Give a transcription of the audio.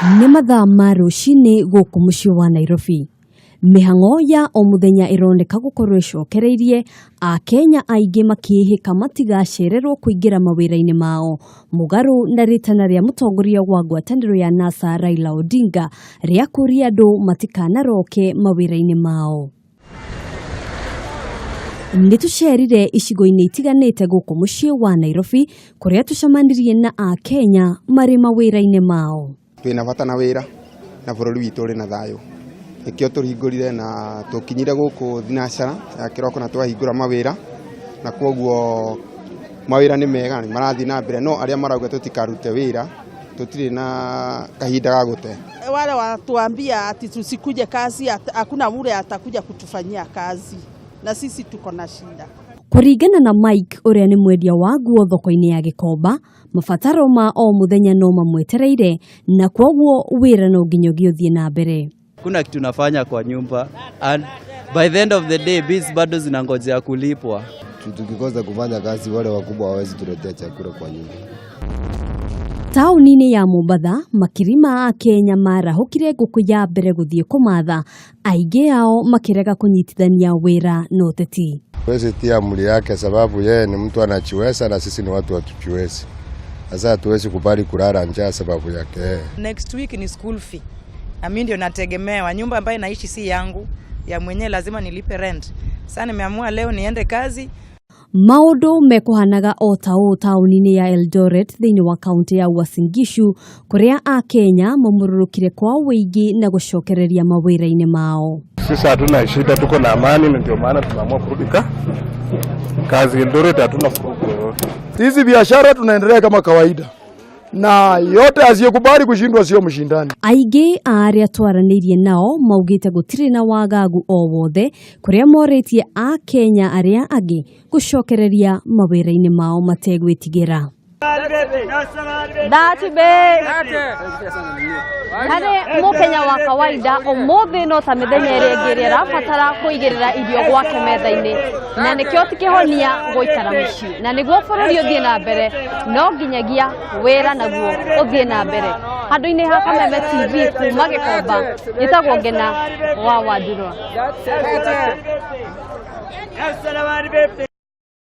Nĩ mathaa ma rũcinĩ gũkũ mũciĩ wa Nairobi. Mĩhang'o ya o mũthenya ĩroneka gũkorwo ĩcokereirie, Akenya aingĩ makĩĩhĩka matigacererwo kũingĩra mawĩra-inĩ mao, mũgarũ na rĩtana rĩa mũtongoria wa ngwatanĩro ya NASA Raila Odinga rĩa kũria andũ matikanaroke mawĩra-inĩ mao. Nĩ tũcerire icigo-inĩ itiganĩte gũkũ mũciĩ wa Nairobi kũrĩa tũcemanirie na Akenya marĩ mawĩra-inĩ mao. Twĩna bata na wĩra na bũrũri witũ ũrĩ na thayũ, nĩkĩo tũhingũrire na tũkinyire gũkũ thinacara ya kĩroko na twahingũra mawĩra, na kwoguo mawĩra nĩ mega nĩ marathiĩ na mbere, no arĩa marauga tũtikarute wĩra tũtirĩ na kahinda ga gũte. Wale watuambia ati tusikuje kazi, hakuna ule atakuja kutufanyia kazi na sisi tuko na shida. Kũringana na Mike ũrĩa nĩ mwendia wa nguo thoko-inĩ ya Gĩkomba, mabataro ma o mũthenya no mamwetereire na kwoguo wĩra no nginyagia ũthiĩ na mbere. Kuna kitu nafanya kwa nyumba and by the end of the day bills bado zinangojea kulipwa. Tukikosa kufanya kazi, wale wakubwa hawawezi tuletea chakula kwa nyumba. Taũni-inĩ ya Mombatha, makiri ma Akenya marahũkire ngũkũ ya mbere gũthiĩ kũmatha, aingĩ ao makĩrega kũnyitithania wĩra na ũteti. Huwezi tia amri yake, sababu yeye ni mtu anajiweza na sisi ni watu hatujiwezi. Sasa hatuwezi kubali kulala njaa sababu yake yeye. Next week ni school fee na mimi ndio nategemewa. Nyumba ambayo naishi si yangu, ya mwenyewe, lazima nilipe rent. Sasa nimeamua leo niende kazi. Maũndũ mekũhanaga o ta ũũ taũni-inĩ ya Eldoret thĩinĩ wa kaunti ya Uasin Gishu kũrĩa Akenya mamũrũrũkire kwa ũingĩ na gũcokereria mawĩra-inĩ mao. Sisi hatuna shida, tuko na amani, na ndio maana tunaamua kurudi kazi. Eldoret hatuna vurugu yoyote. Sisi biashara tunaendelea kama kawaida, na yote asiyekubali kushindwa sio mshindani. Aingĩ a arĩa twaranĩirie nao maugĩte gũtirĩ na wagagu o wothe kũrĩa morĩtie Akenya arĩa angĩ gũcokereria mawĩra-inĩ mao mategwĩtigĩra. Thati be harĩ mũkenya wa kawaida ũmũthĩ no ta mĩthenya ĩrĩa ĩngĩ ĩrĩa ĩrabatara kũigĩrĩra irio gwake metha-inĩ, na nĩkĩo ti kĩhonia gũikara mũciĩ, na nĩguo bũrũri ũthiĩ na mbere no nginyagia wĩra naguo ũthiĩ na mbere. Handũ-inĩ ha Kameme TV kuma Gĩkomba, njĩtagwo Ngena wa Wandurwa.